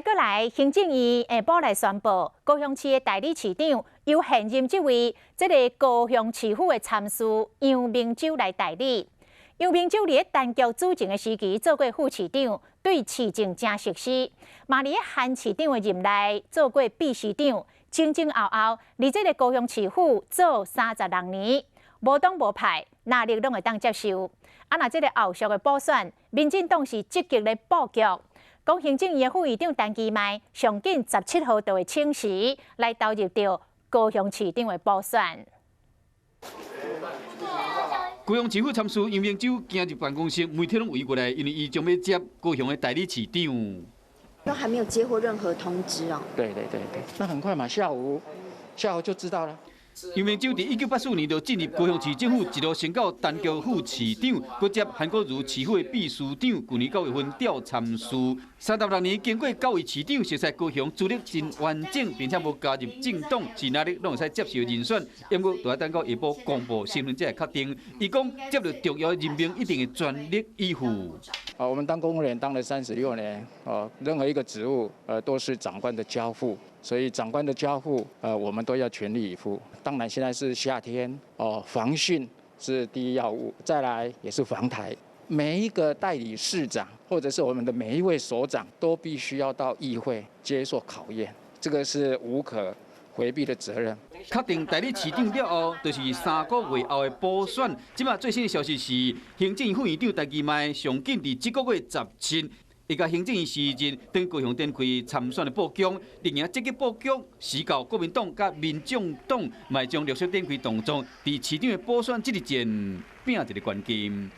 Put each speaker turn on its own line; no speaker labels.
閣來，行政院下晡來宣布，高雄市的代理市長由現任這位這个高雄市府的參事楊明洲來代理。楊明洲佇咧陳菊主政的時期做過副市長，對市政誠熟悉。嘛佇咧韓市長的任內做過秘書長，前前後後佇這个高雄市府做36年，無黨無派，藍綠攏會當接受。啊，若這个後續的補選，民進黨是積極咧布局。講行政院的副院長陳其邁，上緊17號就會請辭來投入著高雄市長的補選。
高雄市府參事楊明洲行入辦公室，媒體攏圍過來，因為伊將欲接高雄的代理市長。
都還沒有接獲任何通知哦。
對對對對，那很快嘛，下午下午就知道了。
楊明洲佇1984年就進入高雄市政府，一路升到陳菊副市長，閣接韓國瑜市府的秘書長。舊年9月份調參事，36年經過九位市長，熟悉高雄資歷真完整，並且無加入政黨，是藍綠攏會使接受人選。不過，就愛等到下晡公布身份才會確定。伊講接著重要任命，一定會全力以赴。
啊，我們當公務員當了36年，哦，任何一個職務，都是長官的交付。所以長官的交付，我們都要全力以赴。當然，現在是夏天，哦，防汛是第一要務，再來也是防台。每一個代理市長，或者是我們的每一位所長，都必須要到議會接受考驗，這個是無可迴避的責任。
確定代理市長了後，就是3個月後的補選。這馬最新的消息是，行政副院長陳其邁上緊佇這個月17。會共行政院辭任，轉高雄展開參選的布局，另外積極布局，時到國民黨佮民眾黨，嘛將陸續展開動作，佇市長的補選這一戰，拚一个關鍵。